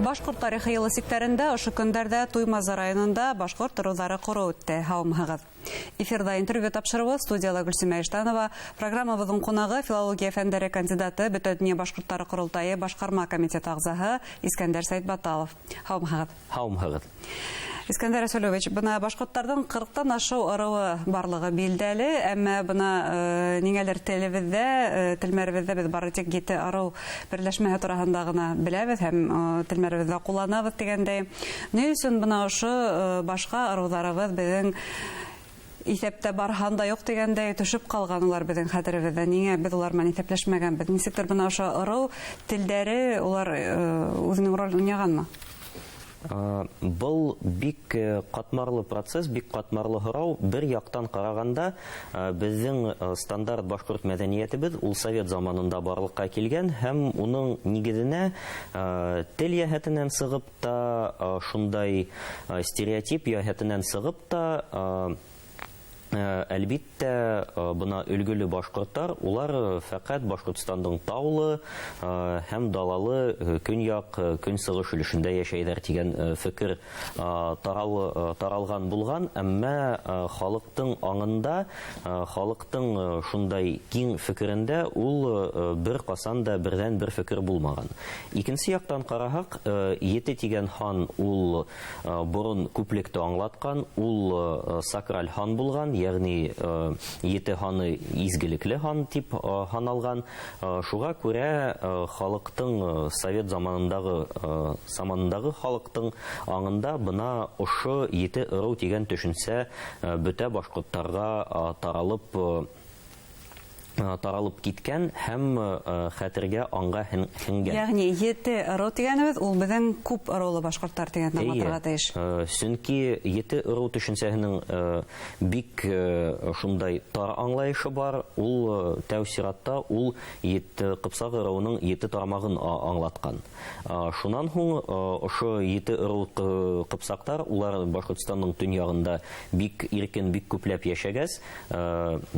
Башҡорт тарихы йылы сиктәрендә ошо көндәрҙә Туймазы районында башҡорт ырыуҙары ҡороу үтте. Һаумыһығыҙ! Эфирҙа интервью тапшырыуы, студияла Гөлсимә Иштанова. Программабыҙҙың ҡунағы — филология фәндәре кандидаты, Бөтә донъя башҡорттары ҡоролтайы башҡарма комитеты ағзаһы Искәндәр Сәйетбаталов. Һаумыһығыҙ! Һаумыһығыҙ! Искәндәр Рәсүлович, бына башҡорттарҙың 40-тан ашыу ырыуы барлығы билдәле, әммә бына ниңәлер телебеҙҙә, телмәребеҙҙә беҙ бары тик 7 ырыу берләшмәһе тураһында ғына беләбеҙ һәм телмәребеҙҙә ҡулланабыҙ тигәндәй. Ни өсөн бына ошо башҡа ырыуҙарыбыҙ беҙҙең иҫәптә бар, һанда юҡ тигәндәй төшөп ҡалған улар беҙҙең хәтеребеҙҙә? Ниңә беҙ улар менән иҫәпләшмәгәнбеҙ? Нисектер бына ошо ырыу телдәре улар үҙенең ролен уйнағанмы? Был бик ҡатмарлы процесс, бик ҡатмарлы һорау. Бер яҡтан ҡарағанда, беҙҙең стандарт башҡорт мәҙәниәтебеҙ ул совет заманында барлыҡҡа килгән һәм уның нигеҙенә тел йәһәтенән сығып та, шундай стереотип йәһәтенән сығып та, әлбиттә, бына өлгөлө башҡорттар, улар фәҡәт Башҡортостандың таулы һәм далалы көньяҡ, көнсығыш өлөшөндә йәшәйҙәр тигән фекер таралған булған, әммә халыҡтың аңында, халыҡтың шундай киң фекерендә ул бер ҡасан да берҙән бер фекер булмаған. Икенсе яҡтан ҡараһаҡ, 7 тигән һан ул борон күплекте аңлатҡан, ул сакраль һан булған, йәғни 7 һаны изгелекле һан тип һаналған. Шуға күрә халыҡтың совет заманындағы халыҡтың аңында бына ошо 7 ырыу тигән төшөнсә бөтә башҡорттарға таралып киткән һәм хәтергә, аңға һеңгән. Йәғни 7 ырыу тигәнебеҙ ул беҙҙең күп ырыулы башҡорттар тигәнде аңлатырға тейеш. Сөнки 7 ырыу төшөнсәһенең бик шундай тар аңлайышы бар. Ул тәү сиратта ул 7 Ҡыпсаҡ ырыуының 7 тармағын аңлатҡан. Шунан һуң ошо 7 ырыу ҡыпсаҡтар улар Башҡортостандың төньяғында бик иркен, бик күпләп йәшәгәс,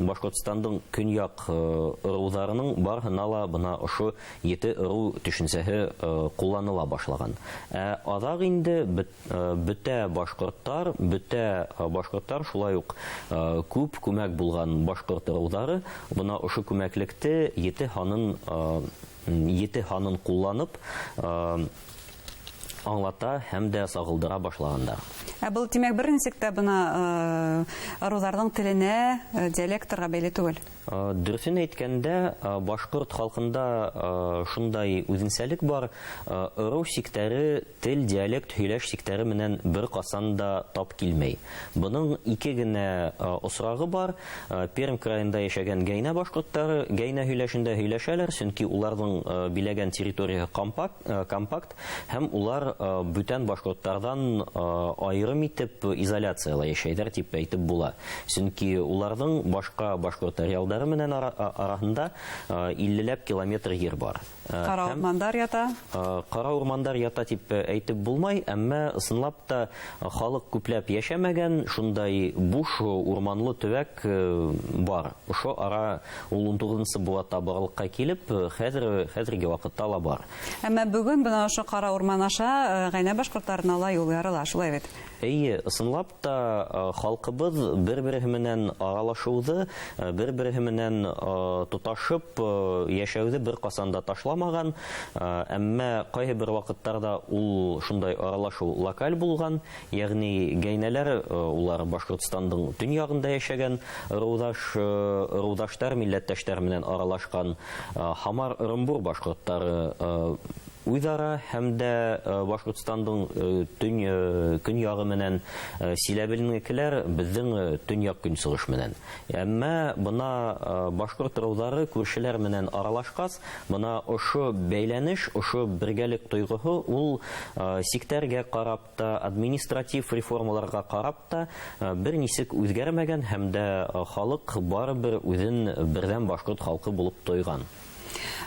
Башҡортостандың көньяҡ ырыуҙарының барыһына ла бына ошо 7 ырыу төшөнсәһе ҡулланыла башлаған. Аҙаҡ инде бөтә башҡорттар шулай уҡ күп күмәк булған башҡорт ырыуҙары бына ошо күмәклекте 7 һанын ҡулланып аңлата һәм дә сағылдыра башлағандар. Ә был, тимәк, бер нисек тә бына ырыуҙарҙың теленә, диалекттарға бәйле түгел? Дөрөҫөн әйткәндә, башҡорт халҡында шундай үҙенсәлек бар. Ырыу сиктәре тел, диалект, һөйләш сиктәре менән бер ҡасан да тап килмәй. Бының ике генә осрағы бар. Пермь крайында йәшәгән гәйнә башҡорттары гәйнә һөйләшендә һөйләшәләр, сөнки уларҙың биләгән территорияһы компакт һәм улар бүтән башҡорттарҙан айырым итеп изоляцияла йәшәйҙәр тип әйтеп була. Сөнки уларҙың башҡа башҡорт ареалдары менән араһында 50-ләп километр ер бар. Ҡара урмандар ята. Ҡара урмандар ята тип әйтеп булмай, әммә ысынлап та халыҡ күпләп йәшәмәгән шундай буш урманлы төбәк бар. Ошо ара ул 19-нсы быуатта барлыҡҡа килеп, хәҙерге ваҡытта ла бар. Әммә бөгөн бына ошо ҡара урман аша ғәйнә башҡорттарына ла юл ярыла, шулай бит? Эйе, ысынлап та халҡыбыҙ бер-береһе менән аралашыуҙы, бер-береһе менән тоташып йәшәүҙе бер ҡасан да ташламаған, әммә ҡайһы бер ваҡыттарҙа ул шундай аралашыу локаль булған, йәғни гәйнәләр, улар Башҡортостандың төньяғында йәшәгән ырыуҙаштар, милләттәштәр менән аралашҡан, Һамар, Ырымбур башҡорттары үҙ-ара һәм дә Башҡортостандың көньяғы менән силәбеленекеләр беҙҙең төньяҡ көнсығыш менән. Әммә бына башҡорт ырыуҙары күршеләр менән аралашҡас, бына ошо бәйләнеш, ошо бергәлек тойғоһо ул сиктәргә ҡарап та, административ реформаларға ҡарап та бер нисек үҙгәрмәгән һәм дә халыҡ барыбер үҙен берҙәм башҡорт халҡы булып тойған.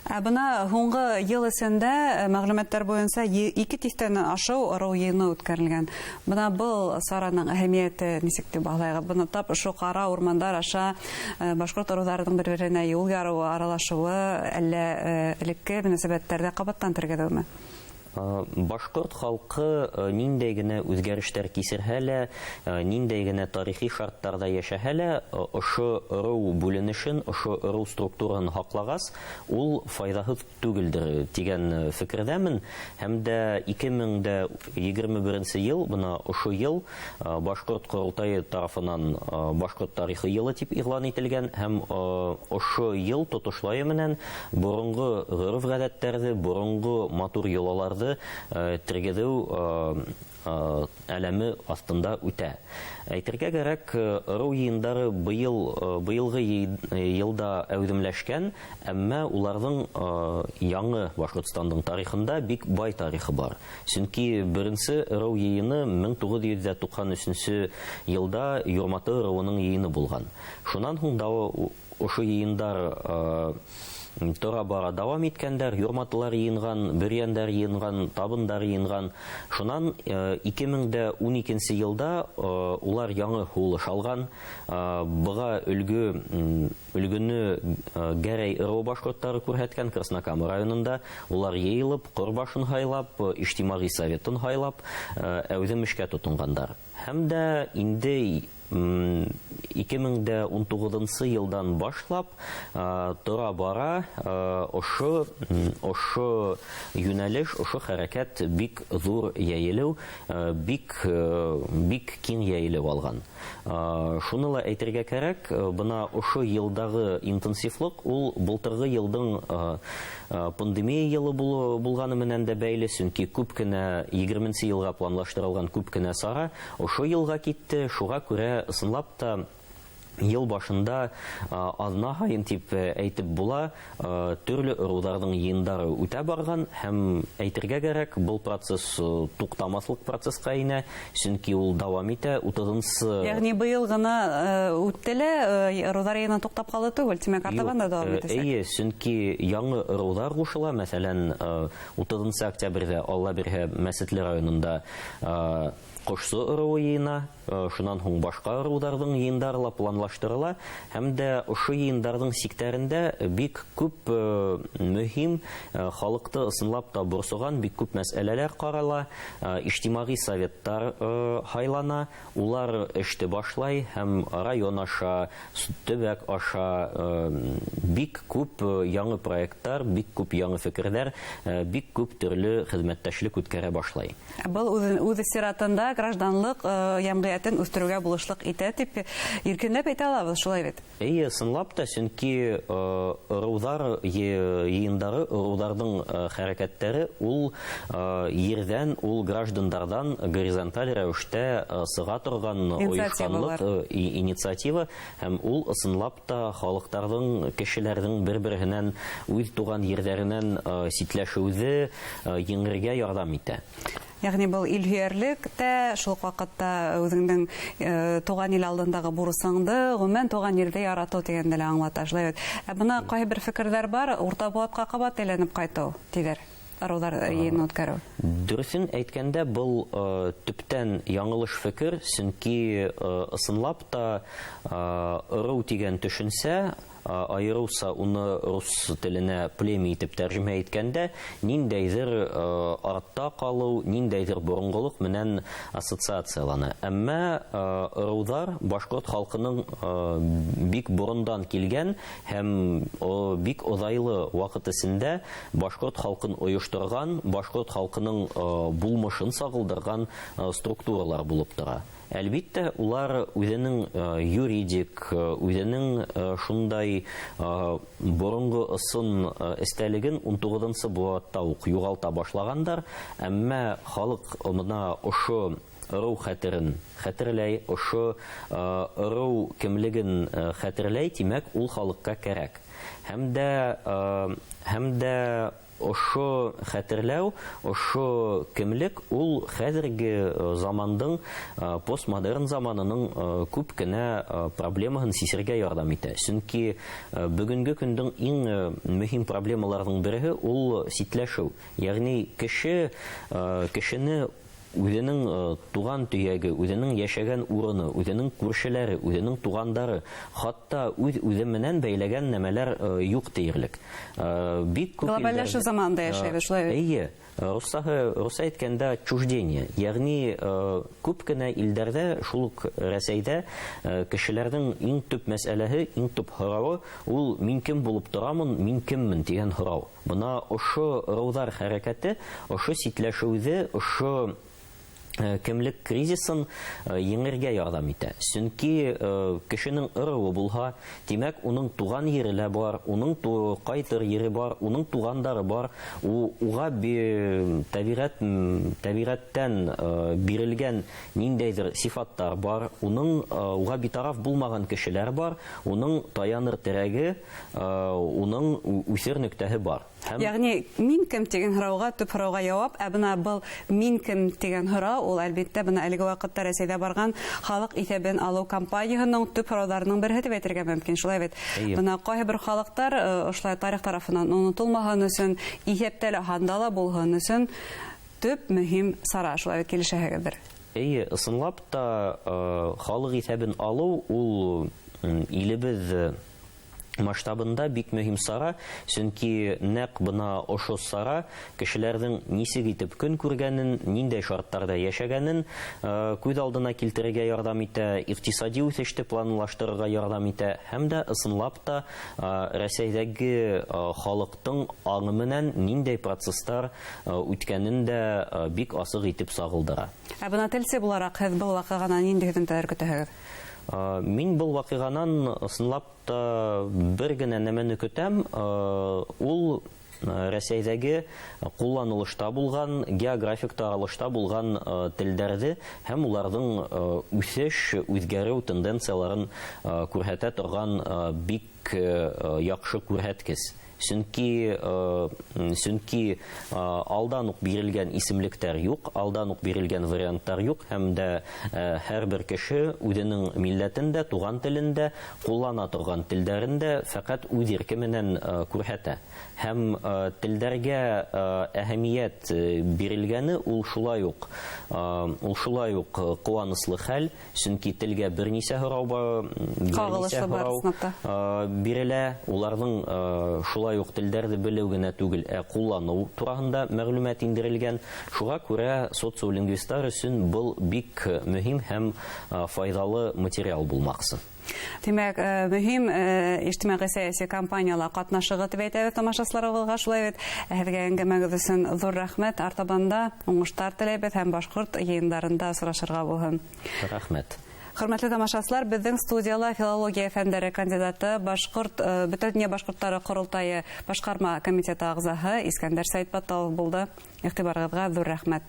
Ә бына һуңғы йыл эсендә мәғлүмәттәр буйынса 2 тиҫтәнән ашыу ырыу йыйыны үткәрелгән. Бына был сараның әһәмиәте нисек тип баһалайғыҙ? Бына тап ошо ҡара урмандар аша башҡорт ырыуҙарының бер-береһенә юл ярыуы, аралашыуы, әллә элекке мөнәсәбәттәрҙе ҡабаттан тергеҙеүме? Башҡорт халҡы ниндәй генә үҙгәрештәр кисерһә лә, ниндәй генә тарихи шарттарҙа йәшәһә лә, ошо ырыу бүленешен, ошо ырыу структураһын һаҡлағас, ул файҙаһыҙ түгелдер тигән фекерҙәмен. Һәм дә 2021 йыл, бына ошо йыл Башҡорт ҡоролтайы тарафынан Башҡорт тарихы йылы тип иғлан ителгән, һәм ошо йыл тотошлайы менән боронғо ғөрөф-ғәҙәттәрҙе, боронғо матур йолаларҙы тергеҙеү әләме аҫтында үтә. Әйтергә кәрәк, ырыу йыйындары быйылғы йылда әүҙемләшкән, әммә уларҙың яңы Башҡортостандың тарихында бик бай тарихы бар. Сөнки беренсе ырыу йыйыны 1993 йылда Юрматы ырыуының йыйыны булған. Шунан һуң да ошо йыйындар тора-бара дауам иткәндәр, юрматылар йыйынған, бөрйәндәр йыйынған, табындар йыйынған. Шунан 2012 йылда улар яңы һулыш алған. Быға өлгөнө Гәрәй ырыуы башҡорттары күрһәткән Краснокама районында. Улар йыйылып, ҡорбашын һайлап, ижтимағи советын һайлап, әүҙем эшкә тотонғандар. Һәм дә инде 2019 йылдан башлап, тора-бара, ошо йүнәлеш, ошо хәрәкәт бик ҙур йәйелеү, бик киң йәйелеү алған. Шуны ла әйтергә кәрәк, бына ошо йылдағы интенсивлыҡ ул былтырғы йылдың, пандемия йылы булғаны менән дә бәйле, сөнки күп кенә егерменсе йылға планлаштырылған күп кенә сара ошо йылға китте. Шуға күрә ысынлап та йыл башында, аҙна һайын тип әйтеп була, төрлө ырыуҙарҙың йыйындары үтә барған, һәм әйтергә кәрәк, был процесс туҡтамаҫлыҡ процессҡа инә, сөнки ул дауам итә. Утыҙынсы Йәғни быйыл ғына үтте лә, ырыуҙар йыйыны туҡтап ҡалды түгел, тимәк, артабан да дауам итәсәк. Эйе, сөнки яңы ырыуҙар ҡушыла. Мәҫәлән, утыҙынсы октябрҙә Алла бирһә Мәсетле районында, Ҡошсо ырыуы йыйына, шунан һуң башҡа ырыуҙарҙың йыйындары ла планлаштырыла, һәм дә ошо йыйындарҙың сиктәрендә бик күп, мөһим, халыҡты ысынлап та борсоған бик күп мәсьәләләр ҡарала, ижтимағи советтар, һайлана, улар эште башлай һәм район аша, төбәк аша, бик күп, яңы проекттар, бик күп яңы фекерҙәр, бик күп төрлө хеҙмәттәшлек үткәрә башлай. Был үҙ сиратында гражданлыҡ, йәмғиәтен үҫтереүгә булышлыҡ итә тип иркенләп әйтә алабыҙ, шулай бит? Эйе, ысынлап та, сөнки, ырыуҙар йыйындары, ырыуҙарҙың, хәрәкәттәре ул, ерҙән, ул граждандарҙан горизонталь рәүештә, сыға торған Инициативалар. ойошҡанлыҡ, инициатива, һәм ул ысынлап та халыҡтарҙың, кешеләрҙең бер-береһенән үҙ туған ерҙәренән, ситләшеүҙе, еңергә ярҙам итә. Йәғни был илһөйәрлек тә, шул уҡ ваҡытта үҙеңдең, тыуған ил алдындағы бурысыңды, ғөмүмән тыуған ерҙе яратыу тигәнде лә аңлата, шулай бит. Ә бына ҡайһы бер фекерҙәр бар, урта быуатҡа ҡабат әйләнеп ҡайтыу тиҙәр, ырыуҙар йыйынын үткәреү. Дөрөҫөн әйткәндә, был, төптән яңылыш фекер, сөнки, ысынлап та, ырыу тигән төшөнсә, айырыуса уны рус теленә племя итеп тәржемә иткәндә, ниндәйҙер, артта ҡалыу, ниндәйҙер боронғолоҡ менән ассоциациялана. Әммә, ырыуҙар башҡорт халҡының, бик борондан килгән һәм, бик оҙайлы ваҡыт эсендә башҡорт халҡын ойошторған, башҡорт халҡының, булмышын сағылдырған, структуралар булып тора. Әлбиттә, улар үҙенең, юридик, үҙенең, шундай, боронғо ысын, эстәлеген ун туғыҙынсы быуатта уҡ юғалта башлағандар, әммә халыҡ бына ошо ырыу хәтерен хәтерләй, ошо, ырыу кемлеген, хәтерләй, тимәк, ул халыҡҡа кәрәк. Һәм дә ошо хәтерләү, ошо кемлек ул хәҙерге, замандың, постмодерн заманының, күп кенә, проблемаһын сисергә ярҙам итә. Сөнки, бөгөнгө көндөң иң, мөһим проблемаларының береһе ул ситләшеү. Йәғни кешене үҙенең туған төйәге, үҙенең йәшәгән урыны, үҙенең күршеләре, үҙенең туғандары, хатта үҙ-үҙе менән бәйләгән нәмәләр юҡ тиерлек. Бик күп Глобальләшеү заманында йәшәйбеҙ, шулай бит? Эйе. Русса әйткәндә чуждение, ягъни күп кенә илдәрҙә, шул уҡ Рәсәйҙә кешеләрҙең иң төп мәсьәләһе, иң төп һорауы ул мин кем булып торамын, мин кеммен тигән һорау. Бына ошо ырыуҙар хәрәкәте, ошо ситләшеүҙе, ошо кемлек кризисын еңергә ярҙам итә. Сөнки кешенең ырыуы булһа, тимәк, уның туған ере лә бар, уның ҡайтыр ере бар, уның туғандары бар. Уға тәбиғәттән бирелгән ниндәйҙер сифаттар бар, уға битараф булмаған кешеләр бар, уның таяныр терәге, уның үҫер нөктәһе бар. Һәм Ягъни мин кем тигән һорауға төп һорауға яуап, ә бына был мин кем тигән һорау ул әлбиттә бына әлеге ваҡытта Рәсәйҙә барған халыҡ иҫәбен алыу кампанияһының төп һорауҙарының береһе тип әйтергә мөмкин, шулай бит? Эйе. Бына ҡайһы бер халыҡтар ошолай тарих тарафынан онотолмаһын өсөн, иҫәптә лә, һанда ла булһын өсөн төп мөһим сара, шулай бит, килешәһегеҙҙер? Эйе, ысынлап та халыҡ иҫәбен алыу ул илебеҙ масштабында бик мөһим сара, сөнки нәҡ бына ошо сара кешеләрҙең нисек итеп көн күргәнен, ниндәй шарттарҙа йәшәгәнен күҙ алдына килтерергә ярҙам итә, иҡтисади үҫеште планлаштырырға ярҙам итә һәм дә ысынлап та Рәсәйҙәге халыҡтың аңы менән ниндәй процесстар үткәнен дә бик асыҡ итеп сағылдыра. Ә бына телсе булараҡ һеҙ был ваҡиғанан ниндәй һөҙөмтәләр көтәһегеҙ? Мин был ваҡиғанан ысынлап та бер генә нәмәне көтәм, ул Рәсәйҙәге ҡулланылышта булған, географик таралышта булған телдәрҙе һәм уларҙың үҫеш, үҙгәреү тенденцияларын күрһәтә торған бик яҡшы күрһәткес. Сөнки алдан уҡ бирелгән исемлектәр юҡ, алдан уҡ бирелгән варианттар юҡ, һәм дә һәр бер кеше үҙенең милләтен дә, туған телен дә, ҡуллана торған телдәрен дә фәҡәт үҙ ирке менән күрһәтә. Һәм телдәргә әһәмиәт бирелгәне ул шулай уҡ ҡыуаныслы хәл, сөнки телгә бер нисә һорау бар, бер Ҡағылышлы нисә бар, һорау, ысынлап та. бирелә, уларҙың шулай уҡ телдәрҙе белеү генә түгел, ә ҡулланыу тураһында мәғлүмәт индерелгән. Шуға күрә социолингвисттар өсөн был бик мөһим һәм файҙалы материал булмаҡсы. Тимәк, мөһим ижтимағи сәйәси кампанияла ҡатнашығыҙ тип әйтәбеҙ тамашасыларыбыҙға, шулай бит. Һеҙгә әңгәмәгеҙ өсөн ҙур рәхмәт. Артабанда уңыштар теләйбеҙ һәм башҡорт йыйындарында осрашырға булһын. Рәхмәт. Хөрмәтле тамашасылар, беҙҙең студияла филология фәндәре кандидаты, Бөтә донъя башҡорттары ҡоролтайы башҡарма комитеты ағзаһы Искәндәр Сәйетбатталов булды. Иғтибарығыҙға ҙур рәхмәт.